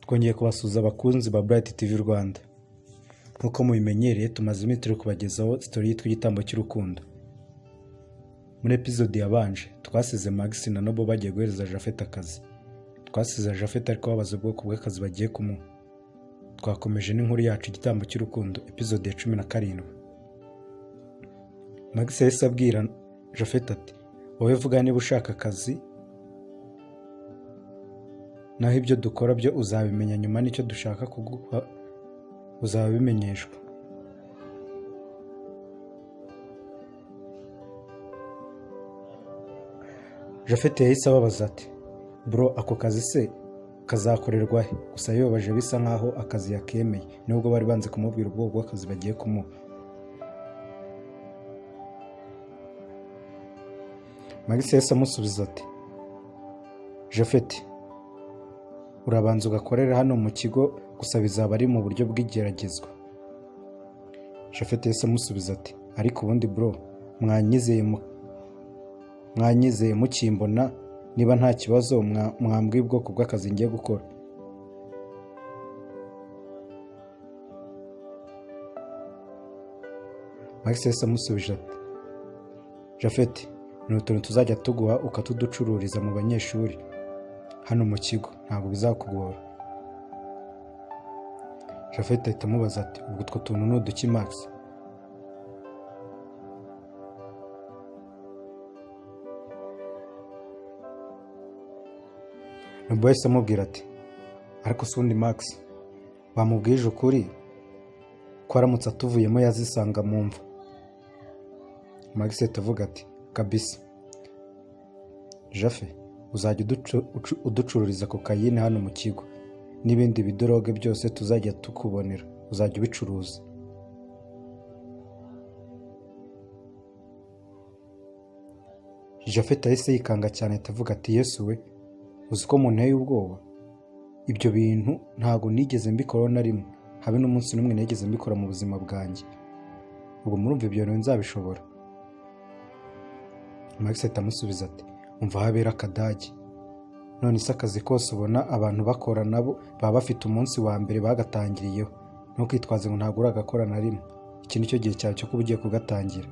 Twongeye kubasuhuza abakunzi ba Bright TV Rwanda. Nk'uko mubimenyereye, tumaze iminsi turi kubagezaho story yitwa Igitambo cy'Urukundo. Muri episode yabanje twasize Max na Nobo bagiye guhereza Japhet akazi. Twasize Japhet ariko babaza ubwoko bw'akazi bagiye kumuha. Twakomeje n'inkuru yacu Igitambo cy'Urukundo, episode ya 17. Max yahise abwira Japhet ati: "Wowe vuga niba ushaka akazi, naho ibyo dukora byo uzabimenya nyuma, nicyo dushaka kuguha uzabimenyeshwa." Japhet yahise ababaza ati: "Bro, ako kazi se kazakorerwa he?" Gusa yibabaje bisa nkaho akazi yakemeye, nubwo bari banze kumubwira ubwoko bw'akazi bagiye kumuha. Max yahise amusubiza ati: "Japhet, urabanza ugakorera hano mu kigo, gusa bizaba ari mu buryo bw'igeragezwa." Japhet yahise amusubiza ati: "Ariko ubundi bro, mwanyizeye mukimbona, niba nta kibazo mwambwiye ubwoko bw'akazi ngiye gukora." Max yahise amusubije ati: "Japhet, ni utuntu tuzajya tuguha ukatuducururiza mu banyeshuri hano mu kigo, ntabwo bizakugora." Japhet ahita amubaza ati: "Ubwo utwo tuntu ni uduki, Max?" Nobo yahise amubwira ati: "Ariko se ubundi Max, wamubwije ukuri ko aramutse atuvuyemo yazisanga mu mva?" Max ahita avuga ati: "Kabisa Jafe, uzajya uducururiza kokayine hano mu kigo n'ibindi bidoroge byose tuzajya tukubonera, uzajya ubicuruza." Japhet yahise yikanga cyane ahita avuga ati: "Yesu we, uzi ko munteye ubwoba? Ibyo bintu ntabwo nigeze mbikoraho na rimwe, habe n'umunsi n'umwe nigeze mbikora mu buzima bwanjye. Ubwo murumva ibyo bintu nzabishobora?" Max ahita amusubiza ati: "Umva habera akadage, none se akazi kose ubona abantu bakora nabo baba bafite umunsi wa mbere bagatangiriyeho, ntukitwaze ngo ntabwo uragakora na rimwe, iki nicyo gihe cyawe cyo kuba ugiye kugatangira.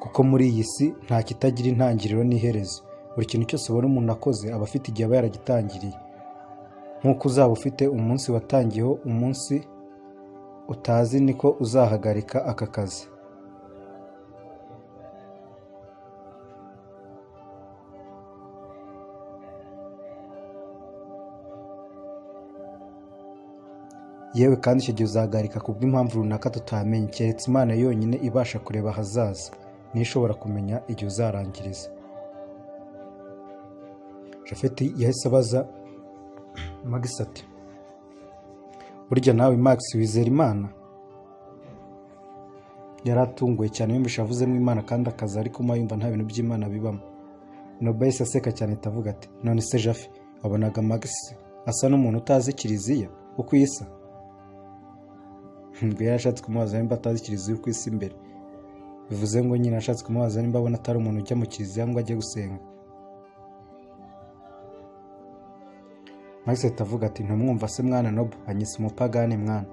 Kuko muri iyi si nta kitagira intangiriro n'iherezo, buri kintu cyose ubona umuntu akoze aba afite igihe aba yaragitangiriye. Nk'uko uzaba ufite umunsi watangiyeho, umunsi utazi niko uzahagarika aka kazi." Yewe kandi icyo gihe uzahagarika kubw'impamvu runaka tutamenye, keretse Imana yonyine ibasha kureba ahazaza, niyo ishobora kumenya igihe uzarangiriza. Japhet yahise abaza Max ati: "Burya nawe Max wizera Imana?" Yari atunguwe cyane yumvishe avuzemo Imana kandi akazi ari kumuha yumva nta bintu by'Imana bibamo. Nobo yahise aseka cyane ahita avuga ati: "None se Jafe, wabonaga Max asa n'umuntu utazi kiliziya uko isa?" Ngo yari ashatse kumubaza nimba atazi kiliziya uko isa imbere, bivuze ngo nyine ashatse kumubaza nimba abona atari umuntu ujya mu kiliziya ngo ajye gusenga. Max ahita avuga ati: "Ntumwumva se mwana Nobo, anyise umupagani mwana."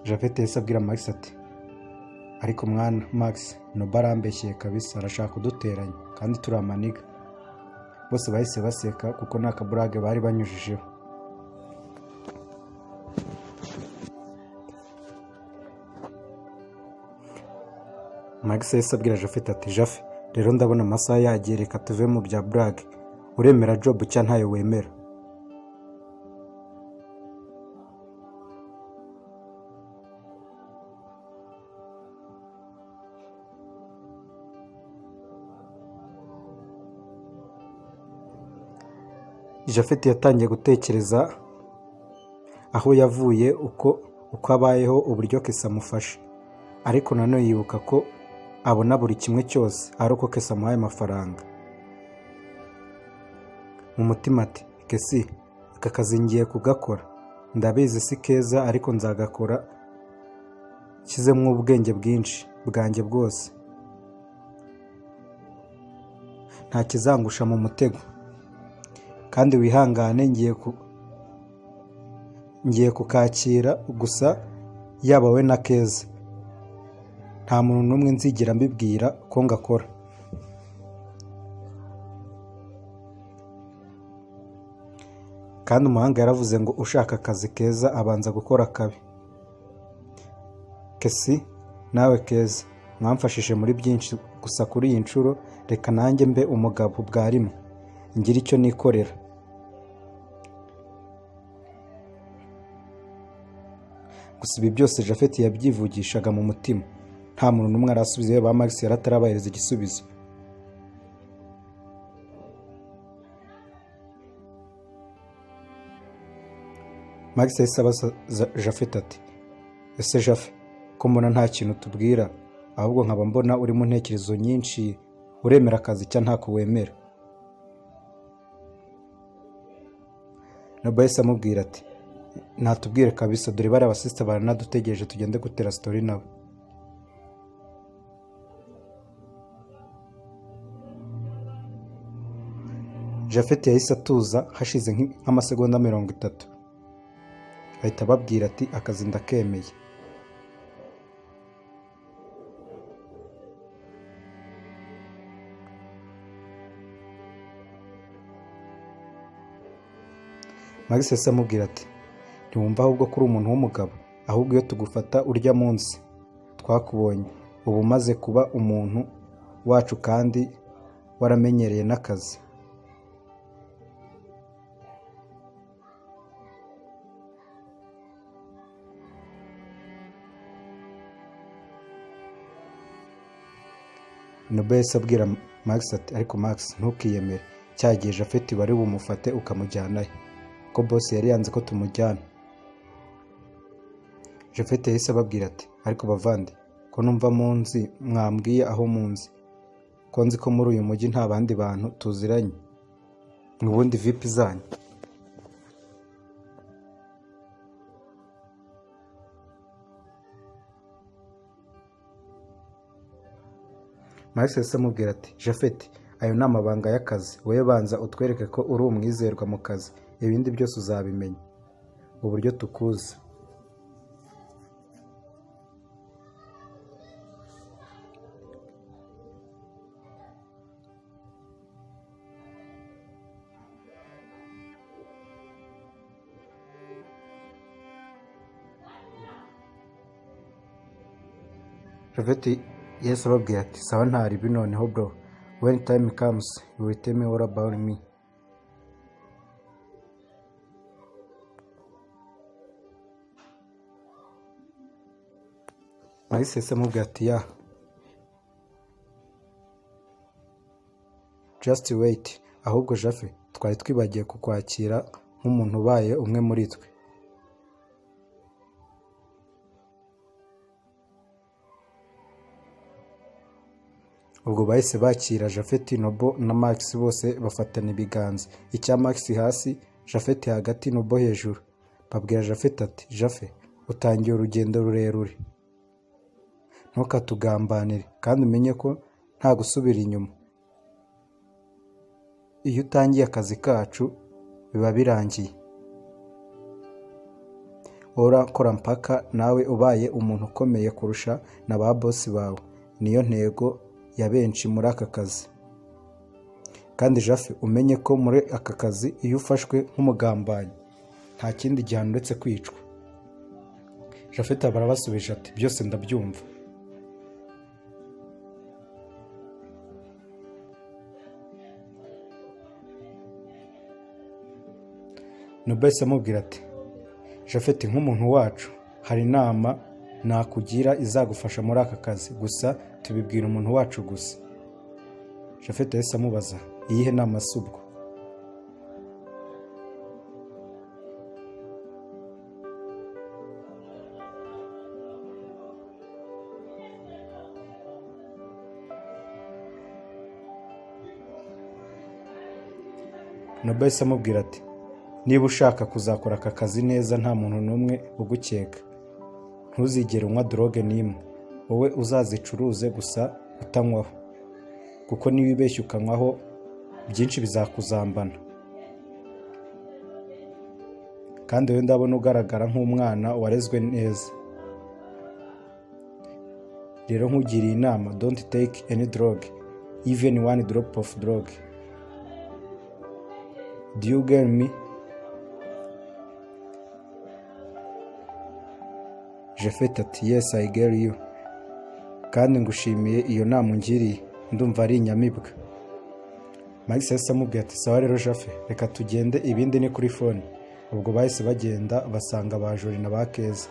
Japhet yahise abwira Max ati: "Ariko mwana Max, Nobo arambeshyeye kabisa, arashaka kuduteranya kandi turi amaniga." Bose bahise baseka kuko nta kaburage bari banyujijeho. Max yahise abwira Japhet ati: "Jafe, rero ndabona amasaha yagiye, reka tuve mu bya burage, uremera job cyangwa ntayo wemera?" Japhet yatangiye gutekereza aho yavuye, uko abayeho, uburyo Kesa amufasha, ariko nanone yibuka ko abona buri kimwe cyose ari uko Kesa amuhaye amafaranga. Mu mutima ati: "Kesi, aka kazi ngiye kugakora." Ndabizi si keza, ariko nzagakora nshyizemo ubwenge bwinshi bwanjye bwose. Nta kizangusha mu mutego. Kandi wihangane, ngiye kukakira gusa, yaba we na Keza. Nta muntu n'umwe nzigera mbibwira ko ngakora. Kandi umuhanga yaravuze ngo ushaka akazi keza abanza gukora kabi. Kesi nawe Keza mwamfashije muri byinshi, gusa kuri iyi nshuro reka nanjye mbe umugabo bwa rimwe, ngire icyo nikorera. Gusa ibi byose Japhet yabyivugishaga mu mutima, nta muntu n'umwe arasubiza. Iyo ba Max yari atarabahereza igisubizo. Max yahise abaza Japhet ati ese Japhet, ko mbona nta kintu tubwira, ahubwo nkaba mbona uri mu ntekerezo nyinshi, uremera akazi cyangwa ntako wemera? Nobo yahise amubwira ati natubwire kabisa, dore bari abasista baranadutegereje, tugende gutera story nabo. Japhet yahise atuza hashize nk'amasegonda 30, ahita ababwira ati akazi ndakemeye. Max yahise amubwira ati ntiwumva ahubwo ko uri umuntu w'umugabo, ahubwo iyo tugufata urya munsi twakubonye, uba umaze kuba umuntu wacu kandi waramenyereye n'akazi. Nobo yahise abwira Max ati ariko Max ntukiyemere, cya gihe Japhet wari bumufate ukamujyana he, ko boss yari yanze ko tumujyana. Japhet yahise ababwira ati ariko bavandi, ko numva munzi mwambwiye aho munzi, ko nzi ko muri uyu mujyi nta bandi bantu tuziranye, ubundi vipi zanyu? Max yahise amubwira ati Japhet, ayo ni amabanga y'akazi, wowe banza utwereke ko uri umwizerwa mu kazi, ibindi byose uzabimenya uburyo tukuzi. Japhet yahise ababwira ati sawa ntaribi noneho bro, when time comes you will tell me all about me. Max yahise amubwira ati ya just wait, ahubwo Japhet twari twibagiye kukwakira nk'umuntu ubaye umwe muri twe. Ubwo bahise bakira Japhet, Nobo na Max bose bafatana ibiganza, icya Max hasi, Japhet hagati, Nobo hejuru. Babwira Japhet ati Japhet, utangiye urugendo rurerure, ntukatugambanire kandi umenye ko nta gusubira inyuma. Iyo utangiye akazi kacu biba birangiye, urakora mpaka nawe ubaye umuntu ukomeye kurusha na ba boss bawe, niyo ntego ya benshi muri aka kazi. Kandi Japhet, umenye ko muri aka kazi iyo ufashwe nk'umugambanyi nta kindi gihano uretse kwicwa. Japhet barabasubije ati byose ndabyumva. Nobo yahise amubwira ati Japhet, nk'umuntu wacu hari inama nakugira izagufasha muri aka kazi, gusa tubibwira umuntu wacu gusa. Japhet yahise amubaza iyihe nama se ubwo? Nobo yahise amubwira ati Niba ushaka kuzakora aka kazi neza nta muntu n'umwe ugukeka, ntuzigere unywa drogue n'imwe. Wowe uzazicuruze gusa utanywaho, kuko niba ubeshya ukanywaho byinshi bizakuzambana. Kandi wowe ndabona ugaragara nk'umwana warezwe neza. Rero nkugiriye inama, don't take any drug, even one drop of drug. Do you get me?" Japhet ati: "Yes, I get you, kandi ngushimiye iyo nama ungiriye, ndumva ari inyamibwa." Max yahise amubwira ati: "Sawa rero Jafe, reka tugende, ibindi ni kuri phone." Ubwo bahise bagenda basanga ba Jori na ba Keza.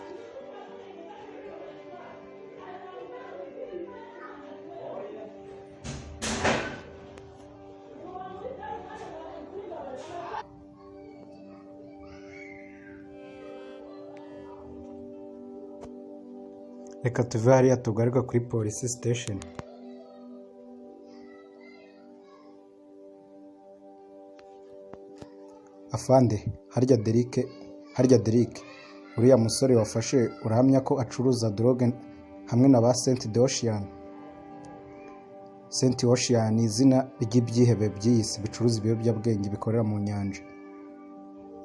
Reka tuve hariya tugaruke kuri polisi station. "Afande, harya Derike, uriya musore wafashe urahamya ko acuruza drogue hamwe na ba Saint Ocean?" Saint Ocean ni izina ry'ibyihebe by'iyi si bicuruza ibiyobyabwenge bikorera mu nyanja.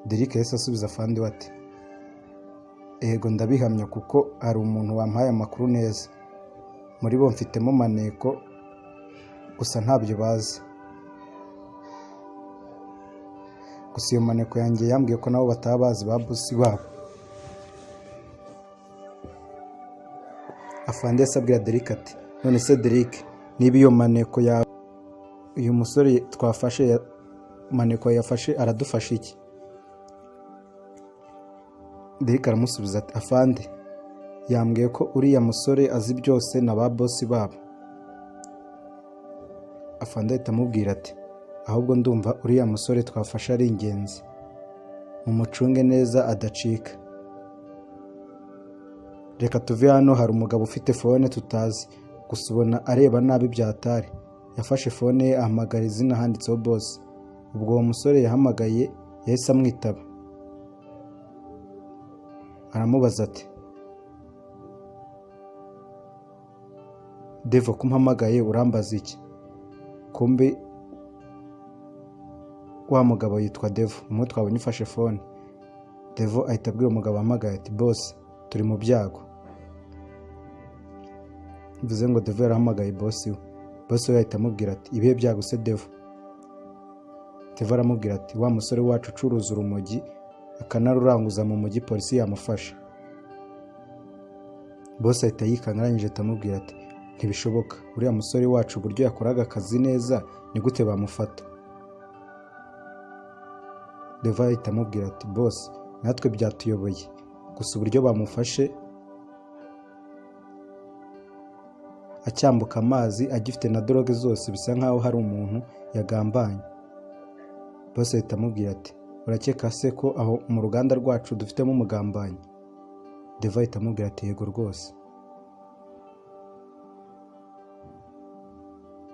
Derike yahise asubiza afande we ati: "Ego, ndabihamya kuko hari umuntu wampaye amakuru neza. Muri bo mfitemo maneko, gusa ntabyo bazi. Gusa iyo maneko yanjye yambwiye ko nabo bataba bazi ba boss babo." Afande yahise abwira Derike ati: "None se Derike, niba iyo maneko yawe, uyu musore twafashe maneko yafashe aradufasha iki?" Derike aramusubiza ati: "Afande, yambwiye ko uriya musore azi byose na ba boss babo." Afande ahita amubwira ati: "Ahubwo ndumva uriya musore twafashe ari ingenzi, mumucunge neza adacika." Reka tuve hano, hari umugabo ufite phone tutazi, gusa ubona areba nabi byatari. Yafashe phone ye ahamagara izina handitseho boss. Ubwo uwo musore yahamagaye yahise amwitaba, aramubaza ati: "Devo, ko umpamagaye urambaza iki?" Kumbe wa mugabo yitwa Devo, umwe twabonye ufashe phone. Devo ahita abwira umugabo wahamagaye ati: "Boss, turi mu byago." Bivuze ngo Devo yarahamagaye boss we. Boss we ahita amubwira ati: "Ibihe byago se, Devo?" Devo aramubwira ati: "Wa musore wacu ucuruza urumogi akanaruranguza mu mujyi, polisi yamufashe." Boss ahita yikanga, arangije ahita amubwira ati: "Ntibishoboka, uriya musore wacu uburyo yakoraga akazi neza, ni gute bamufata?" Devo ahita amubwira ati: "Boss, natwe byatuyoboye, gusa uburyo bamufashe acyambuka amazi agifite na drogue zose, bisa nkaho hari umuntu yagambanye." Boss ahita amubwira ati: "Urakeka se ko aho mu ruganda rwacu dufitemo umugambanyi?" Devo ahita amubwira ati: "Yego rwose."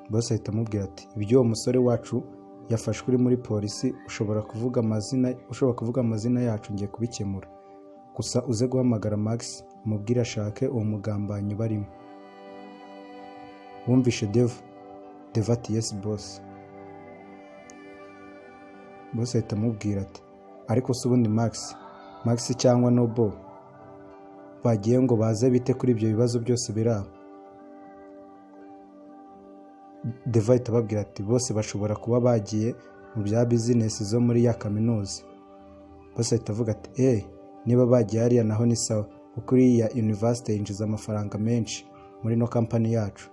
Boss ahita amubwira ati: "Ibyo uwo musore wacu yafashwe uri muri polisi, ushobora kuvuga amazina yacu, ngiye kubikemura. Gusa uze guhamagara Max umubwire ashake uwo mugambanyi barimo. Wumvishe, Devo?" Devo ati: "Yes, boss." Boss ahita amubwira ati: "Ariko se ubundi Max cyangwa Nobo bagiye ngo baze bite kuri ibyo bibazo byose biri aho?" Devo ahita ababwira ati: "Bose bashobora kuba bagiye mu bya business zo muri ya kaminuza." Boss ahita avuga ati: "Eee, niba bagiye hariya naho ni sawa, kuko iriya university yinjiza amafaranga menshi muri ino company yacu."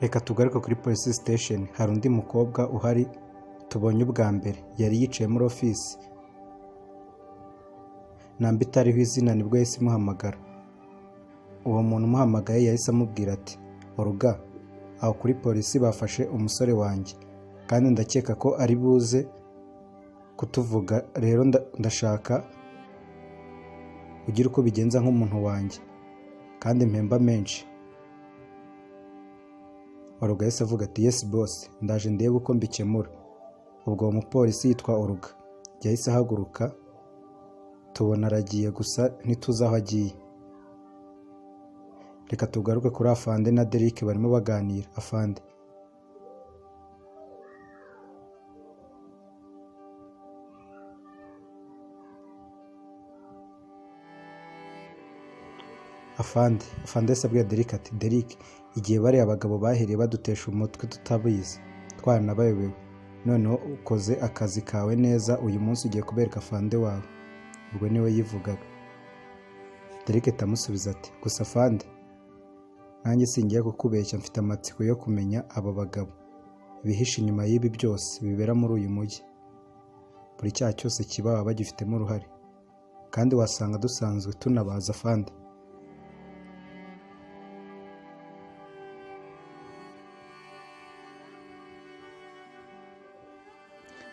Reka tugaruke kuri polisi station, hari undi mukobwa uhari tubonye ubwa mbere, yari yicaye muri ofisi. Namba itariho izina nibwo yahise imuhamagara. Uwo muntu umuhamagaye yahise amubwira ati: "Oruga, aho kuri polisi bafashe umusore wanjye, kandi ndakeka ko ari buze Kutuvuga rero ndashaka ugire uko bigenza nk'umuntu wanjye kandi mpemba menshi. Oruga yahise avuga ati yes boss, ndaje ndebe uko mbikemura. Ubwo uwo mupolisi yitwa Oruga yahise ahaguruka, tubona aragiye gusa ntituzi aho agiye. Reka tugaruke kuri Afande na Derek barimo baganira. Afande: Afande yahise abwira Derek ati Derek, igihe bariya abagabo bahereye badutesha umutwe tutabizi, twaranabayobewe, noneho ukoze akazi kawe neza, uyu munsi ugiye kubereka afande wawe. Ubwo niwe yivugaga. Derek atamusubiza ati gusa afande, nanjye singiye kukubeshya, mfite amatsiko yo kumenya aba bagabo bihishe inyuma y'ibi byose bibera muri uyu mujyi. Buri cyaha cyose kiba baba bagifitemo uruhare, kandi wasanga dusanzwe tunabaza afande.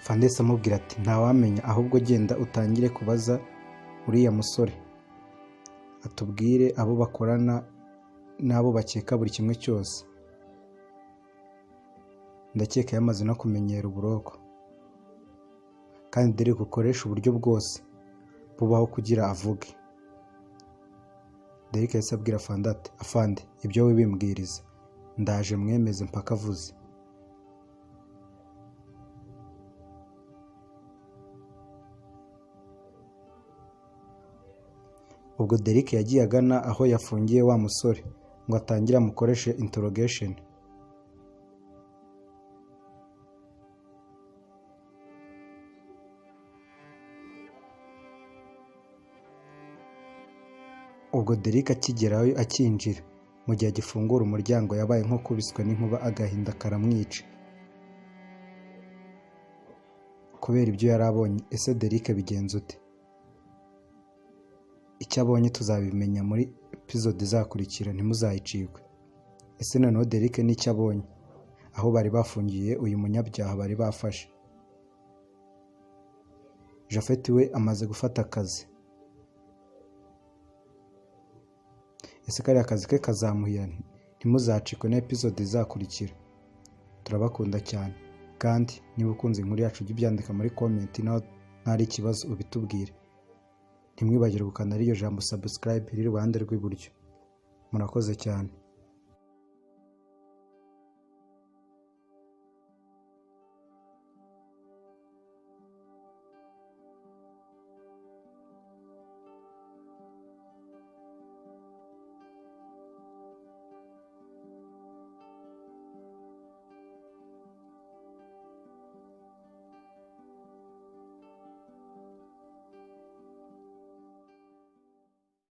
Afande yahise amubwira ati ntawamenya, ahubwo genda utangire kubaza uriya musore atubwire abo bakorana n'abo bakeka buri kimwe cyose. Ndakeka yamaze no kumenyera uburoko, kandi Derek ukoresha uburyo bwose bubaho kugira avuge. Derek yahise abwira Afande ati Afande, ibyo wibimbwiriza ndaje mwemeze mpaka avuze. Ubwo Derek yagiye agana aho yafungiye wa musore ngo atangire amukoreshe interrogation. Ubwo Derek akigerayo akinjira, mu gihe agifungura umuryango yabaye nk'ukubiswe n'inkuba, agahinda karamwica kubera ibyo yari abonye. Ese Derek bigenze ute? Icyo abonye tuzabimenya muri episode izakurikira, ntimuzayicikwe. Ese noneho Derek n'icyo abonye aho bari bafungiye uyu munyabyaha bari bafashe? Japhet we amaze gufata akazi. Ese kariya kazi ke kazamuhira? Ntimuzacikwe na episode izakurikira. Turabakunda cyane, kandi niba ukunze inkuru yacu ujye ubyandika muri comment, naho ntari ikibazo ubitubwire. Ntimwibagirwe gukanda iryo jambo subscribe riri iruhande rw'iburyo. Murakoze cyane.